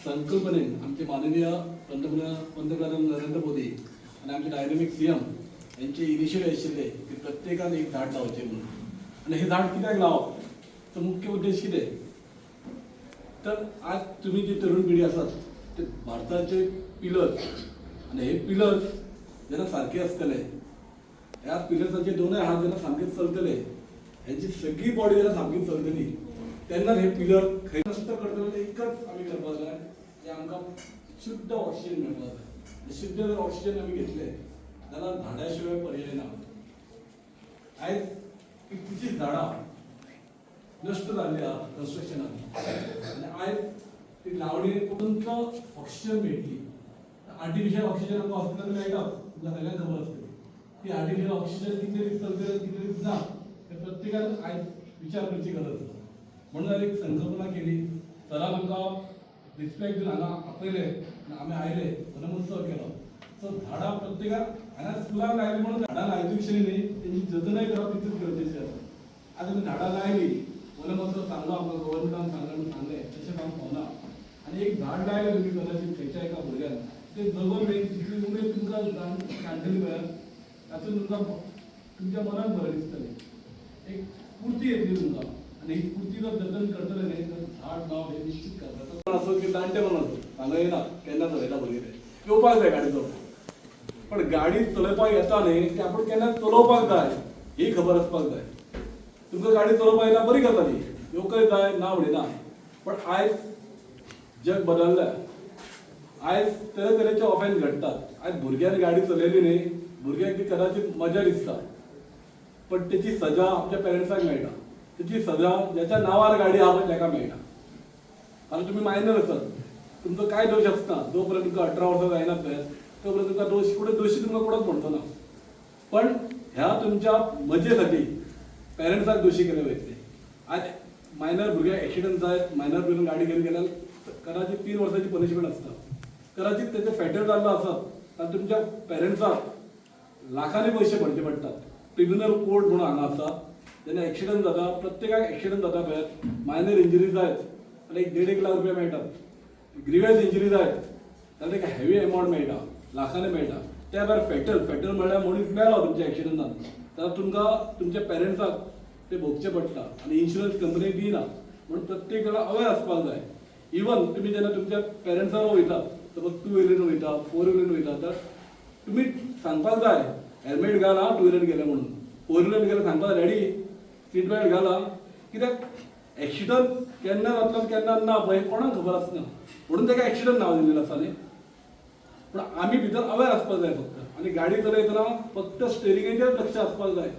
संकल्पनेन आमचे माननीय पंतप्रधान पंतप्रधान नरेंद्र मोदी आनी आमचे डायनॅमिक सी एम हेंचे इनिशिएट आशिल्ले की प्रत्येकान एक झाड लावचें म्हणून. आनी हें झाड कित्याक लावप, तो मुख्य उद्देश कितें, तर आज तुमी जी तरुण पिढी आसात ते भारताचे पिलर्स, आनी हे पिलर्स जेन्ना सारके आसतले, ह्या पिलर्साचे दोनूय हात जेन्ना सामके चलतले, हेंची सगळी बॉडी जेन्ना सामकी चलतली, तेन्ना हे पिलर खंय नश्ट करतले. एकच आमी करपाक जाय की आमकां शुद्ध ऑक्सिजन मेळपाक जाय. आनी शुद्ध जर ऑक्सिजन आमी घेतले जाल्यार झाडां शिवाय पर्याय ना. आयज कितलीशींच झाडां नश्ट जाल्ली आहा कन्स्ट्रक्शनान, आनी आयज ती लावणी तुमकां ऑक्सिजन मेळटली. आर्टिफिशियल ऑक्सिजन आमकां हॉस्पिटलान मेळटा, तुमकां सगळ्यांक खबर आसतली. ती आर्टिफिशियल ऑक्सिजन कितले दीस चलतले, कितले दीस ना, हे प्रत्येकान आयज विचार करची गरज आसा. म्हणून हांवें एक संकल्पना केली. सरान आमकां रिस्पेक्ट दिवन हांगा आपयले आनी आमी आयले, वनमहोत्सव केलो. सो झाडां प्रत्येकान हांगा स्कुलान लायली म्हणून झाडां लायली न्ही, तेंची जतनाय करप तितूच गरजेची आसा. आतां आमी झाडां लायली, वनमहोत्सव सांगलो आमकां, गव्हर्मेंटान सांगलें म्हणून सांगलें, तशें जावंक फावना. आनी एक झाड लायलें तुमी कदाचित खंयच्या एका भुरग्यान, ते जगोन मेळून तितली उमेद तुमकां काडटली पळय, तातूंत तुमकां तुमच्या मनाक बरें दिसतलें, एक स्फूर्ती येतली तुमकां. आनी ही स्फूर्ती जर जतन करतले न्ही, तर झाड लावप हें निश्चित करता. असो की जाणटे म्हणून आसो, हांगा येना केन्ना चलयता भुरगे, ते येवपाक जाय गाडी चलोवपाक, पण गाडी चलोवपाक येता न्ही, ती आपूण केन्ना चलोवपाक जाय ही खबर आसपाक जाय. तुमकां गाडी चलोवपाक येता, बरी गजाल ही, येवकय जाय, ना म्हणिना. पण आयज जग बदललें, आयज तरेतरेचे ऑफेन्स घडटात. आयज भुरग्यान गाडी चलयली न्ही, भुरग्याक ती कदाचित मजा दिसता, पण तेची सजा आमच्या पेरंट्साक मेळटा. तेची सजा ज्याच्या नांवार गाडी आहा पळय ताका मेळटा. कारण तुमी मायनर आसात, तुमचो कांय दोश आसना. जो पर्यंत तुमकां 18 वर्सां जायना पळय, तो पर्यंत तुमकां दोश कुठे दोशी तुमकां कोणच म्हणचो ना. पण ह्या तुमच्या मजेसाठी पेरंट्साक दोशी केले वयतले. आज मायनर भुरग्याक एक्सिडंट जायत, मायनर भुरग्यान गाडी घेवन गेल्यार कदाचित 3 वर्साची पनिशमेंट आसता. कदाचित तेचे फेटल जाल्लो आसत जाल्यार तुमच्या पेरंट्साक लाखांनी पयशे भरचे पडटात. क्रिमिनल कोर्ट म्हणून हांगा आसा. जेन्ना एक्सिडंट जाता, प्रत्येकाक एक्सिडंट जाता पळय, मायनर इंजरी जायत जाल्यार एक देड एक लाख रुपया मेळटात. ग्रिवियस इंजरी जायत जाल्यार ताका हेवी एमावंट मेळटा, लाखांनी मेळटा. त्या भायर फेटल, फेटल म्हणल्यार मनीस मेलो तुमच्या एक्सिडंटान जाल्यार तुमकां तुमच्या पेरंट्साक ते भोगचे पडटा आनी इन्शुरन्स कंपनी दिना. म्हणून प्रत्येक जाणा अवेर आसपाक जाय. इवन तुमी जेन्ना तुमच्या पेरंट्सां वयता, सपोज टू व्हिलरीन वयता, फोर व्हिलरीन वयता, तर तुमी सांगपाक जाय, हेल्मेट घाल हा टू व्हिलर गेले म्हणून. फोर व्हिलर गेले, सांगपाक रेडी, सीट बेल्ट घाला. कित्याक एक्सिडंट केन्ना जातलो केन्ना ना पळय कोणाक खबर आसना, म्हणून ताका एक्सिडंट नांव दिलेलें आसा न्ही. पण आमी भितर अवेर आसपाक जाय फक्त. आनी गाडी चलयतना फक्त स्टेरिंगेचेर लक्ष आसपाक जाय,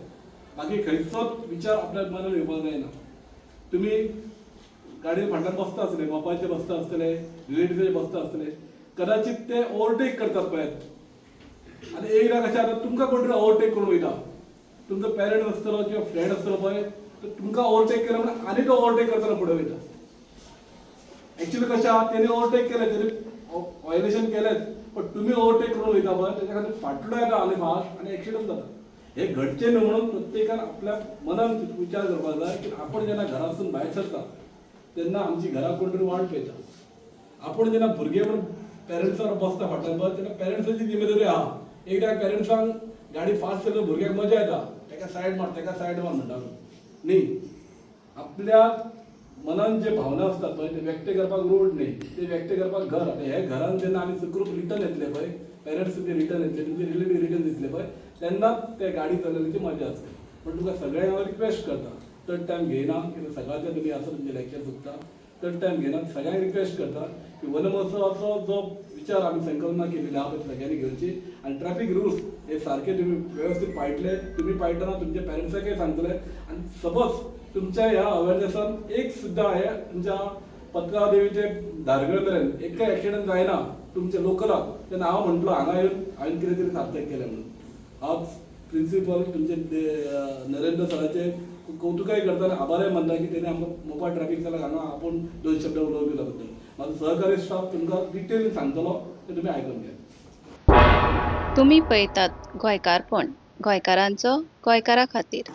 बाकी खंयचोच विचार आपल्या मनान येवपाक जायना. तुमी गाडयेन फाटल्यान बसता आसतले, बापायचे बसता आसतले, रिलेटिव्हाचे बसता आसतले, कदाचित ते ओवरटेक करतात पळयात. आनी एकदां कशें जाता, तुमकां कोण तरी ओवरटेक करून वयता, तुमचो पेरंट आसतलो किंवा फ्रेंड आसतलो पळय, तर तुमकां ओवरटेक केलं म्हणून आनी तो ओवरटेक करतना फुडें वयता. एक्चुअली कशें आहा, तेणी ओवरटेक केलें, तेणी व्हायलेशन केलेंच, पण तुमी ओवरटेक करून वयता पळय, तेच्या खातीर फाटलो येता आनी फास्ट आनी एक्सिडंट जाता. हे घडचें न्हू म्हणून प्रत्येकान आपल्या मनान विचार करपाक जाय की आपण जेन्ना घरांतसून भायर सरता तेन्ना आमची घरा कोण तरी वाट पळयता. आपण जेन्ना भुरगे म्हणून पेरंट्सार बसता फाटल्यान पळय, तेन्ना पेरंट्साची जिम्मेदारी आहा. एकदां पेरंट्सांक गाडी फास्ट चलयता, भुरग्याक मजा येता, तेका सायड मार, तेका सायड मार म्हणटा न्ही. आपल्या मनान जे भावना आसतात पळय, ते व्यक्त करपाक रोड न्ही, ते व्यक्त करपाक घर. आतां हे घरान जेन्ना आमी सुखरूप रिटर्न येतले पळय, पेरंट्स तुमचे रिटर्न येतले, तुमचे रिलेटीव रिटर्न दितले पळय, तेन्ना ते गाडी चलोवपाची मजा आसता. पण तुमकां सगळ्यांक हांव रिक्वेस्ट करता, चड टायम घेयना, कित्याक सकाळचे तुमी आसा, तुमचें लेक्चर सुटता, चड टायम घेयना. सगळ्यांक रिक्वेस्ट करता की वनमहोत्सवाचो जो विचार आमी संकल्पना केलेली आहा पळय, सगळ्यांनी घेवची आनी ट्रॅफिक रुल्स हे सारके तुमी व्यवस्थीत पाळटले. तुमी पाळटना तुमच्या पेरंट्साकय सांगतले. आनी सपोज तुमच्या ह्या अवेरनेसान एक सुद्दां हे तुमच्या पत्रादेवी ते धारगळ मेरेन एकय एक्सिडंट जायना तुमच्या लोकलाक, तेन्ना हांव म्हणटलो हांगा येवन हांवें कितें तरी सार्थक केलें म्हणून. हांव प्रिंसिपल तुमचे नरेंद्र सराचे कौतुकाय करता आनी आभारय मानता की तेणी आमकां मोपा ट्रॅफिक सेलाक हांगा आपूण दोन शब्द उलोवन दिल्या बद्दल. म्हाजो सहकारी स्टाफ तुमकां डिटेलीन सांगतलो, ते तुमी आयकून घेयात. तुमी पळयतात गोंयकारपण, गोंयकारांचो गोंयकारा खातीर.